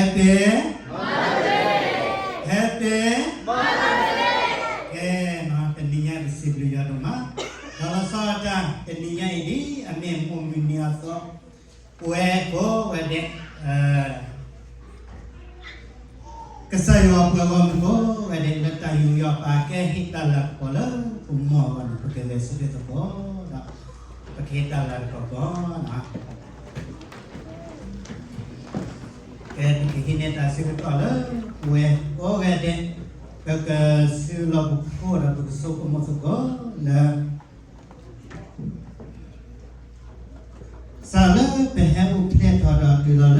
Happy, Happy, ကဲနီၤ တနံၤညါပစံးဘျုးယွၤဒိၣ်မး, ဒီးလီၤဆီဒၣ်တၢ် တနံၤညါအံၤဒ် အမ့ၢ်မိၢ်မုၢ်နံၤအသီ, ပဝဲကိးဂၤဒဲး ကစၢ်ယွၤပှၤဂီၢ်မုၢ်ကိးဂၤဒဲး လၢတၢ်ယူးယီၣ်ပာ်ကဲ ဟ့ၣ်တၢ်လၤကပီၤလၢပမိၢ်အဂီၢ်န့ၣ် ပကဂဲၤဆၢထၢၣ်သကိးဒီး ပကဟ့ၣ်တၢ်လၤကပီၤနီၤ. ကဲ ပကဟံးန့ၢ်တၢ်ဆၢကတီၢ်လၢ ပဝဲကိးဂၤဒဲး ပကစုလီၢ်ပခိၣ်ဒီးပကဆိကမိၣ်သကိးလၢ စးလၢပဟဲအိၣ်ဖျဲၣ်ထီၣ်ဒီးတုၤလီၤလၢ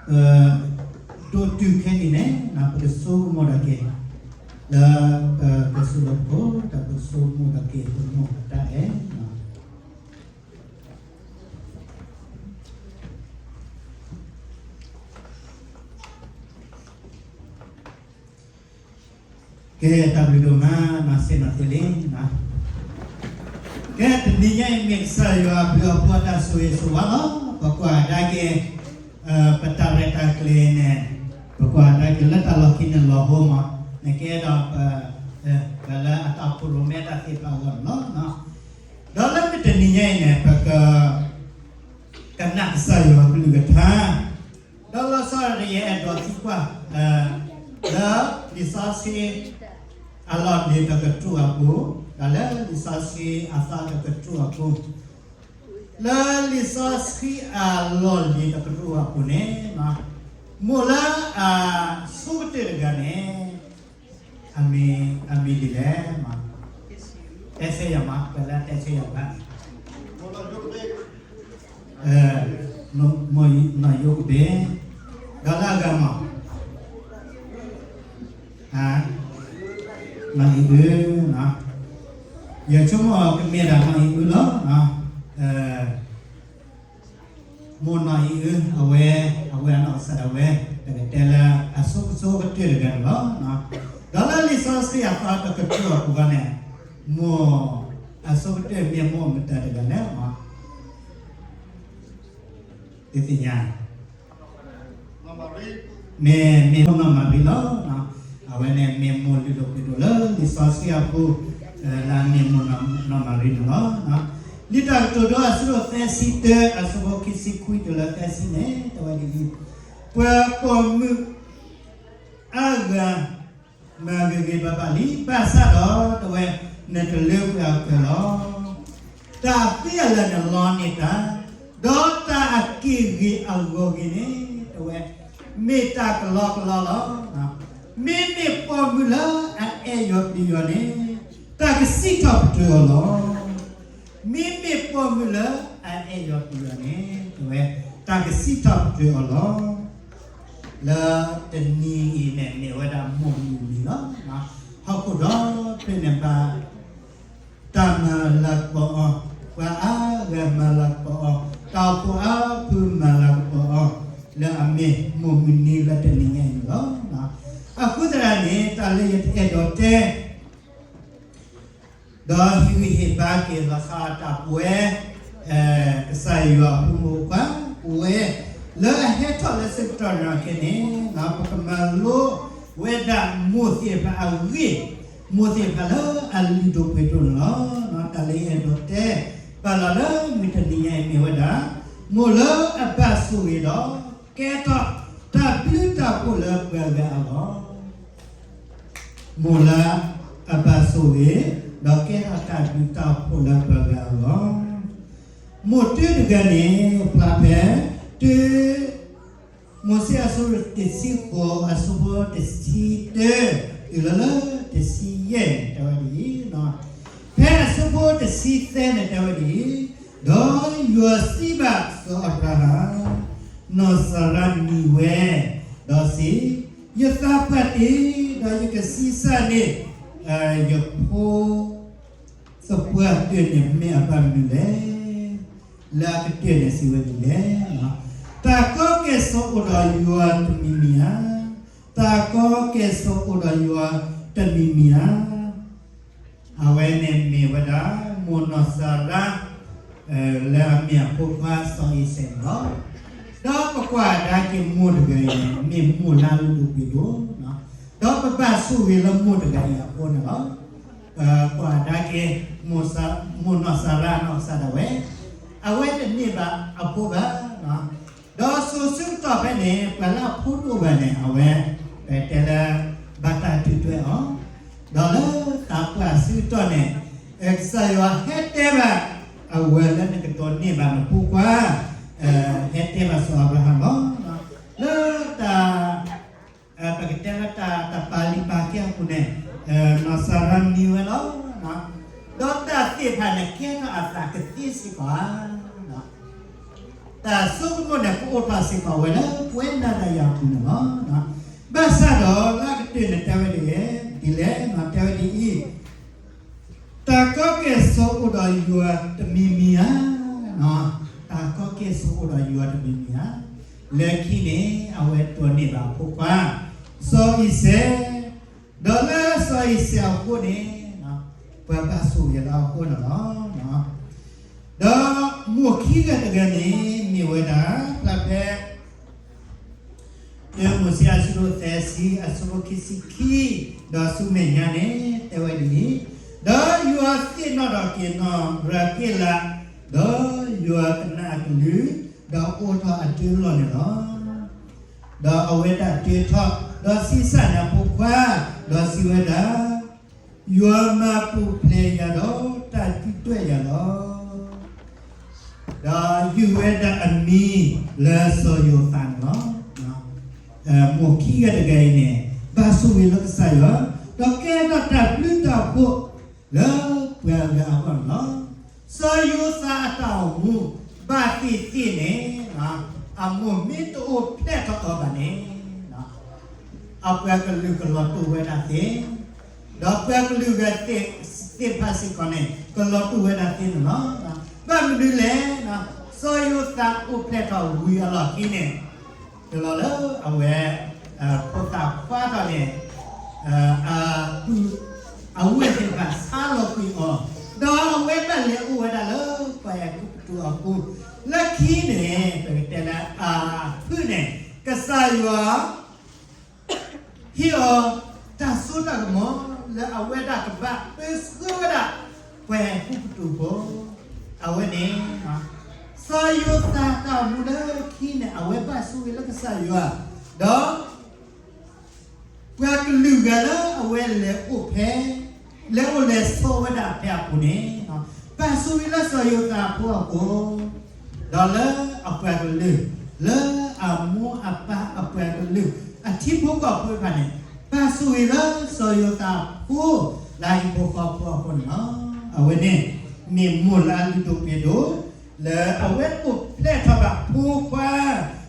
ပဒိၣ်တုာ်ခဲအံၤန့ၣ် ပကဆိကမိၣ်ဒီးက့ၤ လၢပကစုလီၢ်ပခိၣ်ဒီးပကဆိကမိၣ်ဒီးက့ၤ ပမိၢ်တၢ်အဲၣ် ကဲ တၢ်ဘျုးဒိၣ်မးနီၤ စ့ၢ်နီၤသ့လံနီၤ. ကဲ တနံၤညါအံၤ မ့ၢ်ကစၢ်ယွၤအဘျုးအဖှိၣ်အတၢ်ဆိၣ်ဂ့ၤဆိၣ်ဝါလီၤ. ပကွၢ်ကဒါက့ၤ ပတၢ်ရဲၣ်တၢ်ကျဲၤန့ၣ် ပကွၢ်ကဒါက့ၤလၢတၢ်လီၢ်ခံန့ၣ်လီၤဟိမး, နကဲဒီး ပလၢအတၢ်ဖှိၣ်ရိၣ်မဲတၢ်သ့ၣ်တဖၣ်အဂီၢ်န့ၣ်လီၤ. ဒီးလၢမုၢ်တနံၤညါအံၤန့ၣ် ပက ကနၣ်ကစၢ်ယွၤအကလုၢ်ကထါ, ဒီးလီၤဆီဒၣ်တၢ်ယအဲၣ်ဒိးသံကွၢ် လၢလံာ်စီဆှံအလီၢ်လံၤတကတြူၢ်အပူၤ, ဒီးလၢလံာ်စီဆှံအသီတကတြူၢ်အပူၤ, လၢလံာ်စီဆှံအလီၢ်လံၤတကတြူၢ်အပူၤန့ၣ်, မိၢ်လၢအဆိကတၢၢ်တဂၤန့ၣ် အမံၤ အမံၤဒ်လဲၣ်မး, တဲဆၢယၤမး ပှၤလၢအတဲဆၢယၤဘၣ်န့ၣ်, မိၢ်နီၢ်ယိကဘ့ၣ်, ဒီးလၢအဂၤမး, နီၢ်အံၤအု, ယဆိကမိၣ်ကမ့ၢ်ဒၣ်နီၢ်အံၤအုလီၤ. မိၢ်နီၢ်အံၤအု အဝဲ အဝဲအနီၢ်ကစၢ်ဒၣ်ဝဲ ပကတဲလၢအဆိကဆိကတၢၢ်တဂၤန့ၣ်လီၤ. ဒီးလၢလံာ်စီဆှံအသီတကတြူၢ်အပူၤန့ၣ်, မိၢ်အဆိကတၢၢ်မ့ၢ်မိၢ်မတၤတဂၤလဲၣ်, သုသ့ၣ်ညါ မ့ၢ် မ့ၢ်မိၢ်နီၢ်မၤရံလီၤ. အဝဲန့ၣ်မ့ၢ်မိၢ်လုၢ်ဒိၣ်ပှ့ၤဒိၣ်လၢလံာ်စီဆှံအပူၤ, လၢအမ့ၢ်မိၢ်နီၢ်မၤရံန့ၣ်လီၤ. လံာ်တၢ်ကတိၤဒိအဆၢဒိၣ်သၢဆံတၢ အဆၢဖိခံဆံခွံတုၤလၢသၢဆံန့ၣ် တဲဝဲဒ်အံၤ, ပှၤပိာ်မုၣ်အါဂၤ မၤဂ့ၤဂ့ၤဘၣ်ဘၣ်လံ, ဘၣ်ဆၣ်ဒီးတဲဝဲ နတလၢပှဲၤအကၢၢ်လီၤ. တၢ်အဃံအလၤန့ၣ်လီန့ၢ်တၢ်, ဒီးတၢ်အက့ၢ်ဂ့ၤအဂီၢ်ဂ့ၤန့ၣ် တဲဝဲ မ့ၢ်တၢ်ကလီကလီလီၤ. မ့မ့ၢ်ပိာ်မုၣ်လၢအအဲၣ်ယွၤပျံၤယွၤန့ၣ် တၢ်ကစံးထီၣ်ပတြၢၤအီၤလီၤ. မ့မ့ၢ်ပိာ်မုၣ်လၢအအဲၣ်ယွၤပျံၤယွၤန့ၣ် တဲဝဲ တၢ်ကစံးထီၣ်ပတြၢၤအီၤလီၤ. လၢတနံၤအံၤန့ၣ် မ့ၢ်ဝဲဒၣ်မိၢ်မုၢ်နံၤလီၤ. ဟီၣ်ခိၣ်ဒီဖျၢၣ်န့ၣ်ဘၣ် တၢ်မၤလၤကပီၤအီၤ, ပှၤအါဂၤမၤလၤကပီၤအီၤ, တၢ်အိၣ်ဖှိၣ်အါဖုမၤလၤကပီၤအီၤ, လၢအမ့ၢ်မိၢ်မုၢ်နံၤလၢတနံၤညါအံၤန့ၣ်လီၤ. အဃိသတးန့ၣ် တၢ်လၢယအဲၣ်ဒိးတဲ ဒီးဟ့ၣ်ဂံၢ်ဟ့ၣ်ဘါက့ၤလီၤဆီဒၣ်တၢ်ပဝဲ ကစၢ်ယွၤအဖိမုၣ်ဖိခွါ ပဝဲ လၢအဟဲထီၣ်လၢဆၢကတီၢ်နံၤခဲန့ၣ် ပကမၤလိဝဲဒၣ်မိၢ်သ့ၣ်တဖၣ်အဂ့ၢ်, မိၢ်သ့ၣ်တဖၣ်လၢအလုၢ်ဒိၣ်ပှ့ၤဒိၣ်န့ၣ်လီၤ. တၢ်လၢယအဲၣ်ဒိးတဲ ပာ်လီၤလၢမုၢ်တနံၤညါအံၤမ့ၢ်ဝဲဒၣ် မိၢ်လၢအဘၣ်ဆိၣ်ဂ့ၤဒီး ကဲထီၣ်တၢ်ဘျုးတၢ်ဖှိၣ်လၢပှၤဂၤအဂီၢ်, မိၢ်လၢအဘၣ်ဆိၣ်ဂ့ၤ ဒီးကဲထီၣ်တၢ်ဘျုးတၢ်ဖှိၣ်လၢပှၤဂၤအဂီၢ်, မိၢ်တၢတဂၤန့ၣ် ဖျါဖဲ တၢ မိၤၡ့အဆၢတဆံဃိး အဆၢဖိတဆံတၢ တုၤလီၤလၢတဆံယဲၢ်န့ၣ် တဲဝဲဒ်အံၤ, ဖဲအဆၢဖိတဆံသၢန့ၣ် တဲဝဲဒ်အံၤ, ဒီးယွၤစံးဘၣ်စီၤအၤဘြၤဟၣ်, နီၢ်စၤရါနံၤဝဲ, ဒီးစံး, ယသးပှၢ်တ့ၢ်, ဒီးယကဆံးစၢ်န့ၢ် ယဖိ သပှၢ်တၢၢ်န့ၣ်မ့ၢ်အဘၣ်မနုၤလဲၣ်, လၢအကတၢၢ်န့ၣ်စံးဝဲဒ်လဲၣ်. တၢ်ကီကဲၣ်ဆိးအိၣ်ဒီးယွၤတမံၤမံၤဧါ, တၢ်ကီကဲၣ်ဆိးအိၣ်ဒီးယွၤတမံၤမံၤဧါ. အဝဲန့ၣ်မ့ၢ်ဝဲဒၣ် မိၢ်နီၢ်စၤရါ လၢအမ့ၢ်အဖိခွါစီၤအံၤစဲးန့ၣ်လီၤ. ဒီးပကွၢ်ကဒါက့ၤမိၢ်တဂၤအံၤန့ၣ် မ့ၢ်မိၢ်လၢအလုၢ်ဒိၣ်ပှ့ၤဒိၣ်, ဒီးပဘၣ်ဆိၣ်ဂ့ၤလၢမိၢ်တဂၤအံၤအဃိန့ၣ်လီၤ. ပကွၢ်ကဒါက့ၤ မိၢ်နီၢ်စၤရါနီၢ်ကစၢ်ဒၣ်ဝဲ, အဝဲတန့ၢ်ဘၣ်အဖိဘၣ်, ဒီးစိၤဆၢကတီၢ်ဖဲန့ၣ် ပှၤလၢအဖိတအိၣ်ဘၣ်န့ၣ် အဝဲ ပတဲလၢ ဘၣ်တၢ်ထုးထွဲအီၤ, ဒီးလၢတၢ်ပှၢ်ဆၢကတီၢ်န့ၣ် ကစၢ်ယွၤဟဲတဲဘၣ် အဝဲလၢနကဒိးန့ၢ်ဘၣ်နဖိခွါ, ဟဲတဲဘၣ်စီၤအၤဘြၤဟၣ်လီၤ. လၢတၢ် ပကတဲလၢတၢ်တပာ်လုၢ်ပာ်ကဲအပူၤန့ၣ်, နီၢ်စၤရါမံဝဲလီၤ. ဒီးတၢ်သ့ၣ်တဖၣ်န့ၣ် ကဲထီၣ်အသးကသ့စ့ၢ်ကီးဧါ. တၢ်ဆိကမိၣ်န့ၣ် ကအိၣ်ထီၣ်စ့ၢ်ကီးဝဲလၢပဝဲနၤဒီးယၤအပူၤန့ၣ်လီၤ. ဘၣ်ဆၣ်ဒီးလၢအကတၢၢ်န့ၣ်တဲဝဲဒ်လဲၣ်, ဒ်လဲၣ်တဲဝဲဒ်အံၤ, တၢ်ကီကဲၣ်ဆိးအိၣ်ဒီးယွၤတမံၤမံၤဧါ. တၢ်ကီကဲၣ်ဆိးအိၣ်ဒီးယွၤတမံၤမံၤဧါ. လၢခံန့ၣ် အဝဲဒိးန့ၢ်ဘၣ်အဖိခွါ စီၤအံၤစဲး, ဒီးလၢစီၤအံၤစဲးအဃိန့ၣ် ပှၤဘၣ်ဆိၣ်ဂ့ၤလၢအဃိန့ၣ်လီၤ. ဒီးမိၢ်ခံဂၤတဂၤန့ၣ် မ့ၢ်ဝဲဒၣ် ဖျါဖဲ တၢမိၤၡ့အဆၢဒိၣ်သၢဆံ အဆၢဖိခံဆံခံ, ဒီးဆူမဲာ်ညါန့ၣ် တဲဝဲဒ်အံၤ, ဒီးယွၤသ့ၣ်နီၣ်ထီၣ်က့ၤနီၢ်ရၤက့လး, ဒီးယွၤကနၣ်အကလုၢ်, ဒီးအိးထီၣ်အတၢလီၢ်န့ၣ်လီၤ. ဒီးအဝဲဒၣ်တၢထီၣ်, ဒီးဆံးစၢ်န့ၢ်အဖိခွါ, ဒီးစံးဝဲဒၣ်, ယွၤမၤပူၤဖျဲးယၤဒီးတၢ်ဒုၣ်ဒွဲၣ်ယၤလီၤ. ဒီးယုၢ်ဝဲဒၣ်အမံၤလၢစီၤယိၤသးန့ၣ်လီၤ. မိၢ်ခံဂၤတဂၤအံၤန့ၣ် ဘၣ်ဆိၣ်ဂ့ၤလၢကစၢ်ယွၤ, ဒီးကဲထီၣ်တၢ်ဘျုးတၢ်ဖှိၣ်လၢပှၤဂၤအဂီၢ်န့ၣ်လီၤ. စီၤယိၤသးအတၢ်အိၣ်မူ ဘၣ်သ့ၣ်သ့ၣ်န့ၣ် အမိၢ်မ့ၢ်တအိၣ်ဖျဲၣ်ထီၣ်အီၤဘၣ်န့ၣ် အပှၤကလုာ်ကလီၤတိၢ်ဝဲဒၣ်သ့, ဒီးပှၤကလုာ်ဂၤသ့ၣ်တဖၣ်စ့ၢ်ကီးန့ၣ် ကလီၤတိၢ်ဝဲဒၣ်သ့န့ၣ်လီၤ. ဘၣ်မနုၤလဲၣ်, စီၤယိၤသးအိၣ်ဖျဲၣ်ထီၣ်ဝံၤအလီၢ်ခံန့ၣ် တလီၤလၢအဝဲ ဖိသၣ်ခွါထီၣ်န့ၣ် အပုၢ်အဝဲၢ်သ့ၣ်တဖၣ်ဆါလီၤကွံာ်အီၤ, ဒီးအဝဲဘၣ်လဲၤအိၣ်ဝဲဒၣ်လၢပှၤအဲၤကူပတူးအပူၤ, လၢခံန့ၣ် ပကတဲလၢအဖုၣ်န့ၣ် ကစၢ်ယွၤ ဟ့ၣ်အီၤတၢ်စိတၢ်ကမီၤ လၢအဝဲဒၣ်ကဘၣ်ပၢဆှၢဝဲဒၣ် ပှၤအဲၤကူပတူးဖိ, အဝဲန့ၣ် စီၤယိၤသးတၢ်အိၣ်မူလၢခံန့ၣ် အဝဲဘၣ်ဆိၣ်ဂ့ၤလၢကစၢ်ယွၤ, ဒီး ပှၤကလုာ်ဂၤလၢအဝဲလဲၤအိၣ်ဖဲ လဲၤအိၣ်လဲၤဆိးဝဲဒၣ်ဖဲအပူၤန့ၣ် ဘၣ်ဆိၣ်ဂ့ၤလၢစီၤယိၤသးအဖိအဃိ, ဒီးလၢအပှၤကလုာ် လၢအမိၢ်အပၢ်အပှၤကလုာ် အထံဖိကီၢ်ဖိတဖၣ်န့ၣ် ဘၣ်ဆိၣ်ဂ့ၤလၢစီၤယိၤသးအဖိ လၢအဟံၣ်ဖိဃီဖိအဃိန့ၣ်လီၤ. အဝဲန့ၣ် မ့ၢ်မိၢ်လၢအလုၢ်ဒိၣ်ပှ့ၤဒိၣ် လၢအဝဲအိၣ်ဖျဲၣ်ထီၣ်ဘၣ်ဖိခွါ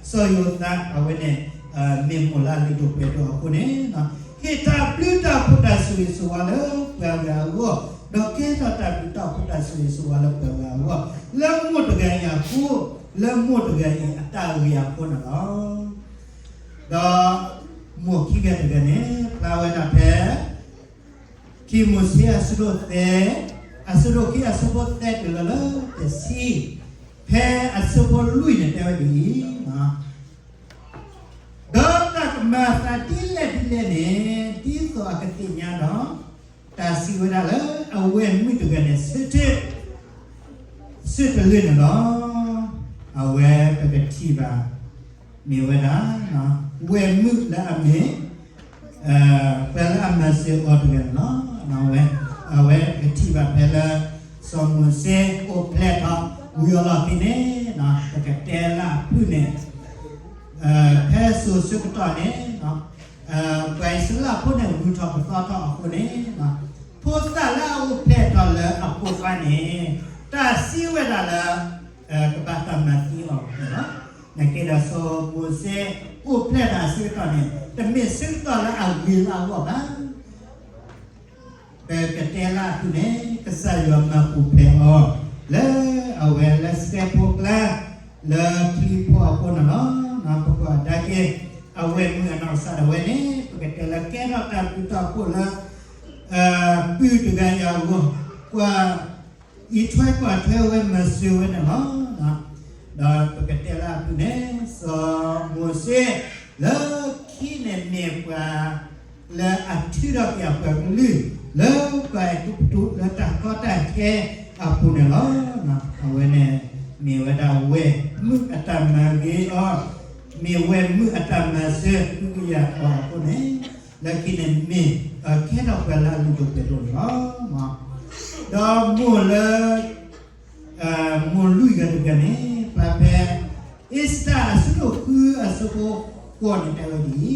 စီၤယိၤသး အဝဲန့ၣ် မ့ၢ်မိၢ်လၢအလုၢ်ဒိၣ်ပှ့ၤဒိၣ်အဃိန့ၣ် ဟ့ၣ်တၢ်ဘျုးတၢ်ဖှိၣ်တၢ်ဆိၣ်ဂ့ၤဆိၣ်ဝါလၢပှၤဂၤအဂီၢ်, ဒီးကဲထီၣ်တၢ်ဘျုးတၢ်ဖှိၣ်တၢ်ဆိၣ်ဂ့ၤဆိၣ်ဝါလၢပှၤဂၤအဂီၢ်, လၢမိၢ်တဂၤအံၤအဃိ, လၢမိၢ်တဂၤအံၤအတၢ်ဂ့ၢ်အဃိန့ၣ်လီၤ. ဒီးမိၢ်ခံဂၤတဂၤန့ၣ် ဖျါဝဲဒၣ်ဖဲ ခံမိၤၡ့အဆၢဒိၣ်သၢ, အဆၢဒိၣ်ခံအဆၢဖိသၢတုၤလီၤလၢတဆံ, ဖဲအဆၢဖိလွံၢ်န့ၣ်တဲဝဲဒ်အံၤ, ဒီးတၢ်ကမၤအသးဒ်လဲၣ်ဒ်လဲၣ်န့ၣ် ဒ်သိးအကသ့ၣ်ညါဒီး တၢ်စံးဝဲဒၣ်လၢအဝဲၢ်မုၣ်တဂၤန့ၣ် ဆၢထၢၣ် ဆၢတလၢန့ၣ်လီၤ. အဝဲပကထံၣ်ဘၣ် မ့ၢ်ဝဲဒၣ် ဝဲၢ်မုၣ်လၢအမ့ၢ် ပှၤလၢအမၤစၢၤအီၤတဂၤန့ၣ်လီၤ. အဝဲကထံၣ်ဘၣ်ဖဲလၢ စီၤမိၤၡ့အိၣ်ဖျဲၣ်ထီၣ်ဝံၤအလီၢ်ခံန့ၣ် ပကတဲလၢအဖုၣ်န့ၣ် ဖဲစိၤဆၢကတီၢ်န့ၣ် ပှၤအံၣ်စရ့လးဖိန့ၣ် ဂုၤထီၣ်ပသီထီၣ်အဃိန့ၣ် ဖိသၣ်လၢအအိၣ်ဖျဲၣ်ထီၣ်လၢအဖိခွါန့ၣ် တၢ်စံးဝဲဒၣ်လၢ ကဘၣ်တၢ်မၤသံအီၤန့ၣ်လီၤ. နကဲဒီးစီၤမိၤၡ့အိၣ်ဖျဲၣ်ထီၣ်အဆၢကတီၢ်န့ၣ် တမ့ၢ်ဆၢကတီၢ်လၢအဂ့ၤလၢအဂီၢ်ဘၣ်. ပကတဲလၢအဖုၣ်န့ၣ် ကစၢ်ယွၤမၤပူၤဖျဲးအီၤ လၢအဝဲလၢစဲးဖိကျါ လၢချံဖိအဃိန့ၣ်လီၤ. ပကွၢ်ကဒါက့ၤ အဝဲၢ်မုၣ်အနီၢ်ကစၢ်ဒၣ်ဝဲန့ၣ် ပကတဲလၢကဲထီၣ်တၢ်ဘျုးတၢ်ဖှိၣ်လၢ ပုၢ်တဂၤအံၤအဂီၢ် ကွၢ်အံးထွဲကွၢ်ထွဲဝဲမၤစၢၤဝဲန့ၣ်လီၤ. ဒီးပကတဲလၢအဖုၣ်န့ၣ် စီၤမိၤၡ့ လၢခံန့ၣ်မ့ၢ်ပှၤလၢအထုးထီၣ်က့ၤအပှၤကလုာ် လၢပှၤအဲၤကူပတူး လၢတၢ်ကီတၢ်ခဲအပူၤန့ၣ်လီၤ. အဝဲန့ၣ်မ့ၢ်ဝဲဒၣ်ဝဲၢ်မုၣ်အတၢ်မၤဂ့ၤအီၤ, မ့ၢ်ဝဲၢ်မုၣ်အတၢ်မၤစၢၤ ဃုကယၤအီၤအဃိန့ၣ်, လၢခံန့ၣ်မ့ၢ် ကဲထီၣ်ပှၤလၢအလုၢ်ဒိၣ်ပှ့ၤဒိၣ်န့ၣ်လီၤ. ဒီးမိၢ်လၢ မိၢ်လွံၢ်ဂၤတဂၤန့ၣ် ဖျါဖဲ အ့စတၢ်အဆၢဒိၣ်ဃုအဆၢဖိဃိးန့ၣ် တဲဝဲဒ်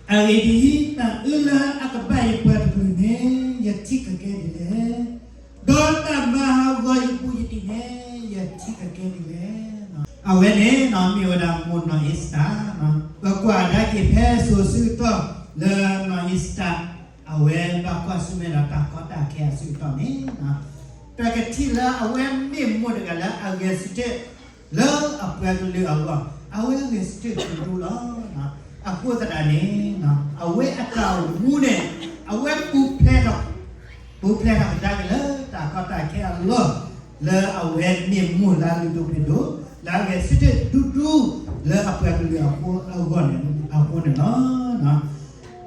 အံၤ, အဂ့ၢ်ဒ်အံၤ, တၢ်အၢလၢအကဘၣ်ယပှၤတကလုာ်န့ၣ် ယထံၣ်ကကဲဒ်လဲၣ်, ဒီးတၢ်မၤဟးဂီၤယဘူးယတံၢ်န့ၣ် ယထံၣ်ကကဲဒ်လဲၣ်. အဝဲန့ၣ်မ့ၢ်ဝဲဒၣ်မိၢ်နီၢ်အ့စတၢ်, ပကွၢ်ကဒါက့ၤဖဲစိၤဆၢကတီၢ်လၢနီၢ်အ့စတၢ် အဝဲဘၣ်ကွၢ်ဆၢၣ်မဲာ်ဒီးတၢ်ကီတၢ်ခဲအဆၢကတီၢ်န့ၣ်, ပကထံၣ်လၢအဝဲမ့ၢ်မိၢ်တဂၤလၢအဂဲၤဆၢထၢၣ် လၢအပှၤကလုာ်အဂီၢ်, အဝဲဂဲၤဆၢထၢၣ်ဒိၣ်ဒိၣ်လီၤ. အဃိသတးန့ၣ်, အဝဲအတၢ်အိၣ်မူန့ၣ် အဝဲပူၤဖျဲးထီၣ် ပူၤဖျဲးထီၣ်ကဒါက့ၤလၢတၢ်ကီတၢ်ခဲအလီၢ်, လၢအဝဲမ့ၢ်မိၢ်လၢအလုၢ်ဒိၣ်ပှ့ၤဒိၣ်, လၢအဂဲၤဆၢထၢၣ်ဒူဒူ လၢအပှၤကလုာ်အဃိအဂီၢ်န့ၣ်, အဃိန့ၣ်လီၤ.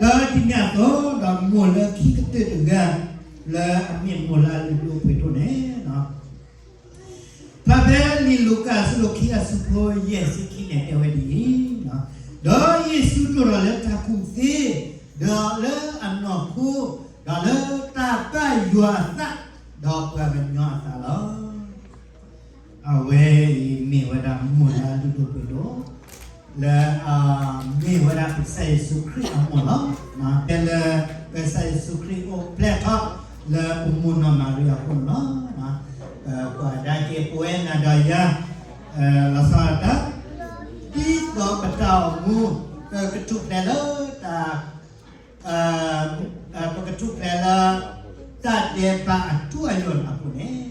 ဒီးဒ်န့ၣ်အသိး ဒီးမိၢ်လၢခံကတၢၢ်တဂၤ လၢအမ့ၢ်မိၢ်လၢအလုၢ်ဒိၣ်ပှ့ၤဒိၣ်န့ၣ် ဖျါဖဲလံာ်လူၤကၣ်အဆၢဒိၣ်ခံအဆၢဖိယဲၢ်ဆံခံန့ၣ် တဲဝဲဒ်အံၤ, ဒီးယ့ၣ်ၡူးဒိၣ်ထီၣ်လၢတၢ်ကူၣ်သ့, ဒီးလၢအနီၢ်ခိ, ဒီးလၢတၢ်ဘၣ်ယွၤအသး, ဒီးပှၤကညီအသးလီၤ. အဝဲအံၤမ့ၢ်ဝဲဒၣ်မိၢ်လၢအလုၢ်ဒိၣ်ပှ့ၤဒိၣ်, လၢအမ့ၢ်ဝဲဒၣ်ကစၢ်ယ့ၣ်ၡူးခရံာ်အမိၢ်လီၤ. တဲလၢကစၢ်ယ့ၣ်ၡူးခရံာ်အိၣ်ဖျဲၣ်ထီၣ်လၢပမိၢ်နီၢ်မၤရံအဃိန့ၣ်လီၤ. ပကွၢ်ကဒါက့ၤပဝဲနၤဒီးယၤ, လီၤဆီဒၣ်တၢ်, ဒ်သိးပတၢ်အိၣ်မူ ပကထူၣ်ဖျဲးလၢတၢ် ပကထူၣ်ဖျဲးလၢ တၢ်ဒဲးဘးအထူအယိာ်အပူၤန့ၣ်,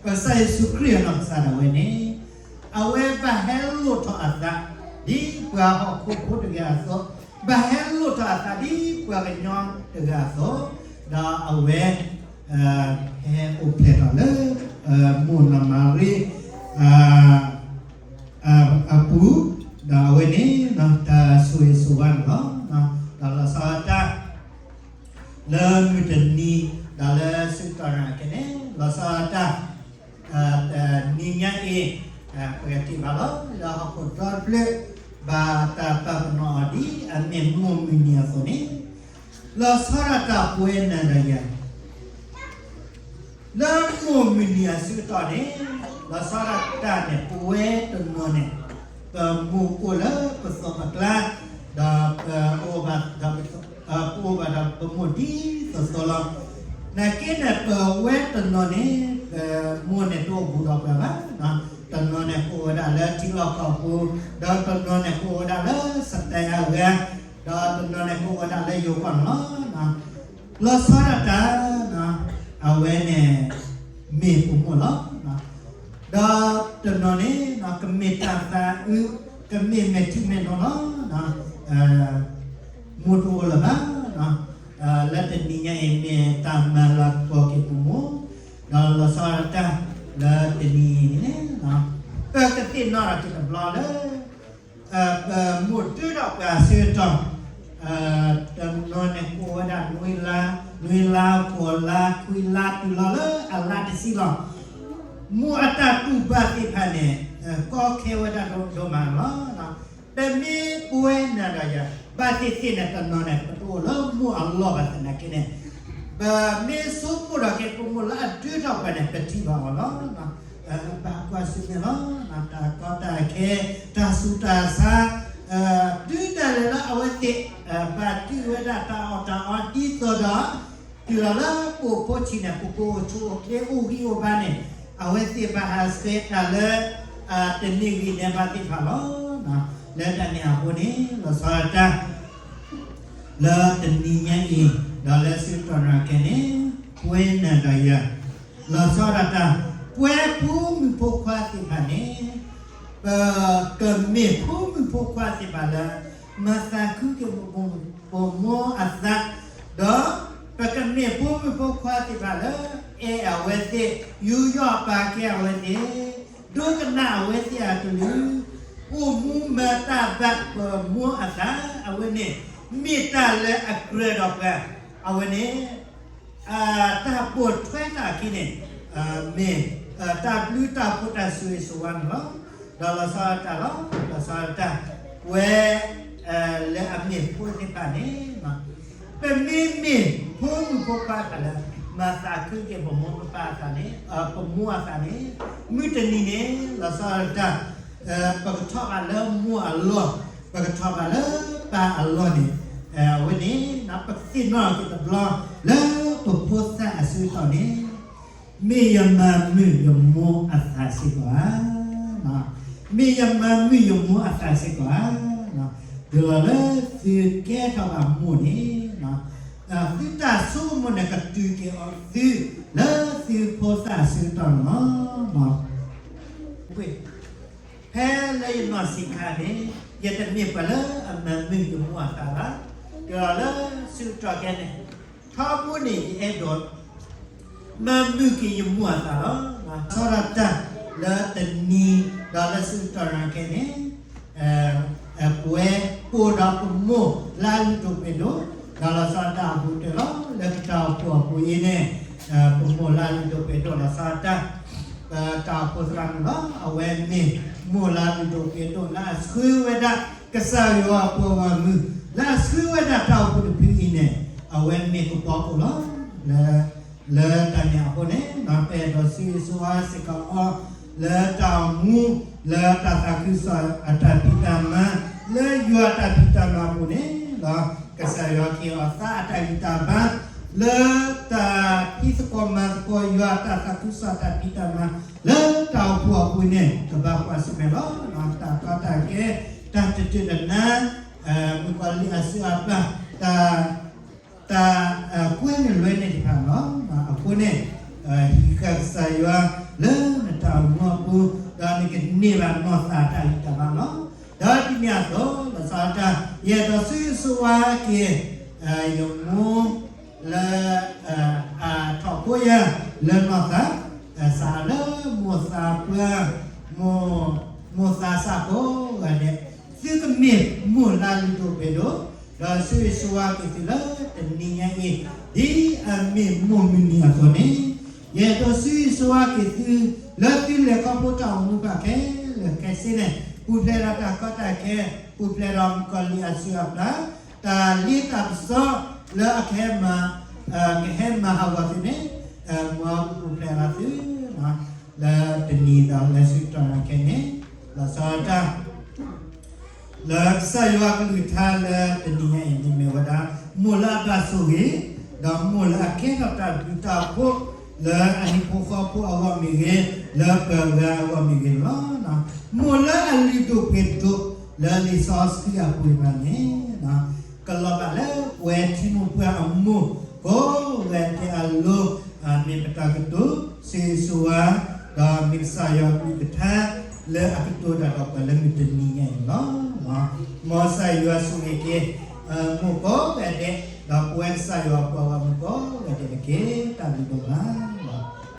ကစၢ်ယ့ၣ်ၡူးခရံာ်အနီၢ်ကစၢ်ဒၣ်ဝဲန့ၣ်, အဝဲဘၣ်ဟဲလိၣ်ထီၣ်အသး ဒ်ပှၤဟီၣ်ခိၣ်ဖိတဂၤအသိး, ဘၣ်ဟဲလိၣ်ထီၣ်အသးဒ်ပှၤကညီတဂၤအသိး, ဒီးအဝဲ ဟဲအိၣ်ဖျဲၣ်ထီၣ်လၢ မိၢ်နီၢ်မၤရံ အပူၤ, ဒီးအဝဲန့ၣ် တၢ်ဆိၣ်ဂ့ၤဆိၣ်ဝါန့ၣ်လီၤ. ဒီးလီၤဆီဒၣ်တၢ် လၢမုၢ်တနံၤ ဒီးလၢဆၢကတီၢ်နၤကဲန့ၣ် လီၤဆီဒၣ်တၢ် တနံၤညါအံၤ ပကထံၣ်ဘၣ်လီၤ လၢဟီၣ်ခိၣ်ဒီတဖျၢၣ် ဘၣ်တၢ်ပာ်ပနီၣ်အီၤဒ်အမ့ၢ်မိၢ်မုၢ်နံၤအသိးန့ၣ်, လီၤဆီဒၣ်တၢ်ပဝဲနၤဒီးယၤ လၢမိၢ်မုၢ်နံၤအဆၢကတီၢ်န့ၣ်, လီၤဆီဒၣ်တၢ်န့ၣ် ပဝဲတနီၤန့ၣ် ပမိၢ်အိၣ်လၢပသိးပကျါ, ဒီးပအိၣ်ဘၣ်ဒီး ပအိၣ်ဘၣ်ဒီးပမိၢ်ဒ်သိးသိးလီၤ. နာ်က့န့ၣ် ပဝဲတနီၤန့ၣ် ပမိၢ်န့ၣ်တအိၣ်ဘူးဒီးပှၤဘၣ်, တနီၤန့ၣ်ကအိၣ်ဝဲဒၣ်လၢထံလီၢ်ကီၢ်ပူၤ, ဒီးတနီၤန့ၣ်ကအိၣ်ဝဲဒၣ်လၢစတဲအဂၤ, ဒီးတနီၤန့ၣ်ကအိၣ်ဝဲဒၣ်လၢယိၤကီၢ်န့ၣ်လီၤ. လီၤဆီဒၣ်တၢ် အဝဲန့ၣ် မ့ၢ်ပမိၢ်လီၤ. ဒီးတနီၤန့ၣ် ကမ့ၢ်တၢ်သးအုး, ကမ့ၢ်မဲာ်ထံမဲာ်နိလီၤ. မိၢ်တအိၣ်လၢၤဘၣ်. လၢတနံၤညါအံၤ မ့ၢ်တၢ်မၤလၤကပီၤက့ၤပမိၢ်, ဒီးလီၤဆီဒၣ်တၢ်လၢတနံၤအံၤန့ၣ်, ပကသ့ၣ်နီၣ်ထီၣ်က့ၤတဘျီလၢ ပမိၢ်ဒုးထီၣ်ပှၤအဆၢကတီၢ်, တနီၤန့ၣ်ကအိၣ်ဝဲဒၣ်နွံလါ, နွံလါ, ဃိးလါ, ခွံလါ, တုၤလီၤလၢအလါတဆံလီၤ. မိၢ်အတၢ်တူၢ်ဘၣ်သ့ၣ်တဖၣ်န့ၣ် ကီခဲဝဲဒၣ်ဒိၣ်ဒိၣ်မးလီၤ. ပမ့ၢ်ပဝဲနၤဒီးယၤ ဘၣ်သ့ၣ်သ့ၣ်န့ၣ် တနီၤန့ၣ် ပတအိၣ်လၢမိၢ်အလီၢ်ဘၣ်သနာ်က့န့ၣ်, ပမ့ၢ်ဆိကမိၣ်ထီၣ်က့ၤပမိၢ်လၢအဒုးထီၣ်ပှၤန့ၣ် ပထံၣ်ဘၣ်အီၤလီၤ. ဘၣ်ကွၢ်ဆၢၣ်မဲာ်လီၤ. တၢ်ကီတၢ်ခဲ, တၢ်ဆူးတၢ်ဆါ, တုၤဒၣ်လဲာ်လၢအဝဲသ့ၣ် ဘၣ်တုာ်ဝဲဒၣ်တၢ်အီၣ်တၢ်အီဒ်သိးဒီး တုၤလီၤလၢပအိၣ်ဖိဆံးန့ၣ် ပကအိၣ်ဆူၣ်အိၣ်ချ့အိၣ်ဂံၢ်အိၣ်ဘါန့ၣ်, အဝဲသ့ၣ်ဘၣ်ဟးဆှဲးတၢ်လၢ တနံၤဂံၢ်န့ၣ်ဘၣ်သ့ၣ်တဖၣ်လီၤ. လၢတၢ်န့ၣ်အဃိန့ၣ် လီၤဆီဒၣ်တၢ် လၢတနံၤညါအံၤ ဒီးလၢဆၢကတီၢ်နၤကဲန့ၣ် ပဝဲနၤဒီးယၤ လီၤဆီဒၣ်တၢ် ပဝဲဖိမုၣ်ဖိခွါသ့ၣ်တဖၣ်န့ၣ် ပကမ့ၢ်ဖိမုၣ်ဖိခွါသ့ၣ်တဖၣ်လၢ မၤသးခုက့ၤပမိၢ်အသး, ဒီးပကမ့ၢ်ဖိမုၣ်ဖိခွါသ့ၣ်တဖၣ်လၢ အဲၣ်အဝဲသ့ၣ်, ယူးယီၣ်ပာ်ကဲအဝဲသ့ၣ်, ဒိကနၣ်အဝဲသ့ၣ်အကလုၢ်, အိၣ်မူမၤတၢ်ဘၣ်ပမိၢ်အသး အဝဲန့ၣ် မ့ၢ်တၢ်လၢအကြၢးဒီးပှၤ အဝဲန့ၣ် တၢ်ပိာ်ထွဲတၢ်အခံန့ၣ် မ့ၢ် တၢ်ဘျုးတၢ်ဖှိၣ်တၢ်ဆိၣ်ဂ့ၤဆိၣ်ဝါန့ၣ်လီၤ. ဒီးလီၤဆီဒၣ်တၢ်လီၤ, လီၤဆီဒၣ်တၢ် ပဝဲ လၢအမ့ၢ်ဖိသ့ၣ်တဖၣ်န့ၣ် ပမ့မ့ၢ်ဖိမုၣ်ဖိခွါတဖၣ်လၢ မၤသးခုက့ၤပမိၢ်ပပၢ်အသးန့ၣ် ပမိၢ်အသးန့ၣ် မုၢ်တနံၤန့ၣ် လီၤဆီဒၣ်တၢ် ပကထီၣ်ဘၣ်လၢမိၢ်အလီၢ်, ပကထီၣ်ဘၣ်လၢပၢ်အလီၢ်န့ၣ် အဝဲန့ၣ် ပသ့ၣ်နီၣ်က့ၤတဘျီ လၢပဖိသၣ်အစုအတီၢ်န့ၣ် မ့ၢ်ယမၤမုာ်ယမိၢ်အသးစ့ၢ်ကီးဧါ. မ့ၢ်ယမၤမုာ်ယမိၢ်အသးစ့ၢ်ကီးဧါ. ဒ်သိးလၢသုကဲထီၣ်ဘၣ်မိၢ်န့ၣ် သုတၢ်ဆိကမိၣ်န့ၣ် ကတုၤက့ၤအီၤသု လၢသုဖိသၣ်အစုအတီၢ်န့ၣ်လီၤ. ဖဲလၢယနီၢ်ဆံးခါန့ၣ် ယတမ့ၢ်ပှၤလၢအမၤမုာ်ယမိၢ်အသးဘၣ်. ဒီးလၢဆၢကတီၢ်ခဲအံၤန့ၣ် ထီဘိန့ၣ် ယအဲၣ်ဒိး မၤမုာ်က့ၤယမိၢ်အသးလီၤ. ဆီဒၣ်တၢ်လၢတနံၤ ဒီးလၢဆၢကတီၢ်ခဲအံၤန့ၣ် ပဝဲပိာ်ဒီးပမိၢ်လၢအလုၢ်ဒိၣ်ပှ့ၤဒိၣ် ဒီးလီၤဆီဒၣ်တၢ်အပူၤတၢၢ်လီၤ. လၢပတၢ်အိၣ်ဖှိၣ်အပူၤအံၤန့ၣ် ပမိၢ်လၢအလုၢ်ဒိၣ်ပှ့ၤဒိၣ်လီၤဆီဒၣ်တၢ် ပတၢ်အိၣ်ဖှိၣ်သရၣ်မုၣ်လီၤ. အဝဲမ့ၢ်မိၢ်လၢအလုၢ်ဒိၣ်ပှ့ၤဒိၣ်လၢအဆှၢဝဲဒၣ် ကစၢ်ယွၤအပှၤဂီၢ်မုၢ် လၢအဆှၢဝဲဒၣ်တၢ်အိၣ်ဖှိၣ်တဖုအံၤန့ၣ် အဝဲမ့ၢ်ကပီၤခိၣ်လီၤ. လၢ လၢတၢ်န့ၣ်အဃိန့ၣ် ပအဲၣ်ဒိးဆၢဂ့ၤဆၢဝါစ့ၢ်ကီးအီၤ လၢတၢ်အိၣ်မူ လၢတၢ်သးခုကစီၣ်အတၢ်ဖံးတၢ်မၤ လၢယွၤအတၢ်ဖံးတၢ်မၤအပူၤန့ၣ်လီၤ. ကစၢ်ယွၤက့ၤအီၤသးအတၢ်ဂံၢ်တၢ်ဘါ လၢတၢ်ဖံးသကိးမၤသကိးယွၤအတၢ်သးခုကစီၣ်အတၢ်ဖံးတၢ်မၤ လၢတၢ်အိၣ်ဖှိၣ်အပူၤန့ၣ် ကဘၣ်ကွၢ်ဆၢၣ်မဲာ်လီၤ. တၢ်ကီတၢ်ခဲ တၢ်တတုၤတနါ မုၣ်ကီၤလံၢ်အစုအပျၢ် တၢ် တၢ်ကွဲန့ၢ်လွဲန့ၢ်တဖၣ်လီၤ. အဃိန့ၣ် ဟံးဃာ်ကစၢ်ယွၤလၢနတၢ်အိၣ်မူအပူၤ ဒီးနကန့ၢ်ဘၣ်နီၢ်သးတၢ်ဂံၢ်တၢ်ဘါလီၤ. ဒီးဒ်န့ၣ်အသိး လီၤဆီဒၣ်တၢ် ယအဲၣ်ဒိးဆၢဂ့ၤဆၢဝါက့ၤ ယမိၢ် လၢ အထီၣ်ဖိယၤလၢနီၢ်သး စးလၢမိၢ်သးပှၢ် မိၢ်သးစၢ်ကိးဂၤဒဲး သုကမ့ၢ်မိၢ်လၢအလုၢ်ဒိၣ်ပှ့ၤဒိၣ် ဒီးဆၢဂ့ၤဆၢဝါက့ၤသုလၢတနံၤညါအံၤ ဒ်အမ့ၢ်မိၢ်မုၢ်နံၤအသိးန့ၣ် ယအဲၣ်ဒိးဆၢဂ့ၤဆၢဝါက့ၤသု လၢသုလဲၤခီဖျိတၢ်အိၣ်မူဘၣ်ခဲလၢာ်ခဲဆ့န့ၣ် ပူၤဖျဲးဒီးတၢ်ကီတၢ်ခဲ ပူၤဖျဲးဒီးမုၣ်ကီၤလံၢ်အစုအပျၢ် တၢ်လ့တၢ်ပစီ လၢအကဟဲမၤ ကဟဲမၤဟးဂီၤသုန့ၣ် မ်ပူၤဖျဲးလီၤသု လၢတနံၤဒီးလၢဆၢကတီၢ်ခဲအံၤန့ၣ် လီၤဆီဒၣ်တၢ် လၢကစၢ်ယွၤကလုၢ်ကထါလၢတနံၤညါအံၤန့ၣ်မ့ၢ်ဝဲဒၣ် မိၢ်လၢအဘၣ်ဆိၣ်ဂ့ၤ ဒီးမိၢ်လၢအကဲထီၣ်တၢ်ဘျုးတၢ်ဖှိၣ် လၢအဟံၣ်ဖိဃီဖိအဂီၢ်မ့ၢ်ဂ့ၤ လၢပှၤဂၤအဂီၢ်မ့ၢ်ဂ့ၤန့ၣ်လီၤ. မိၢ်လၢအလုၢ်ဒိၣ်ပှ့ၤဒိၣ် လၢလံာ်စီဆှံအပူၤဘၣ်န့ၣ် ကလီၤဘၣ်လၢပဝဲထံမိၢ်ပှၢ်အမိၢ် ကိးဂၤဒဲးအလိၤ မ့ၢ်ပတၢ်ကတိၤ ဆၢဂ့ၤဆၢဝါ ဒီးမ့ၢ်ကစၢ်ယွၤကလုၢ်ကထါ လၢအကတိၤတၢ်ဒီးပှၤလၢမုၢ်တနံၤညါအံၤန့ၣ်လီၤ. မ်ကစၢ်ယွၤဆိၣ်ဂ့ၤက့ၤ မိၢ်ကိးဂၤဒဲး ဒီးပဝဲကစၢ်ယွၤအပှၤဂီၢ်မုၢ်ကိးဂၤဒဲးတက့ၢ်. တၢ်ဘျုးဒိၣ်မး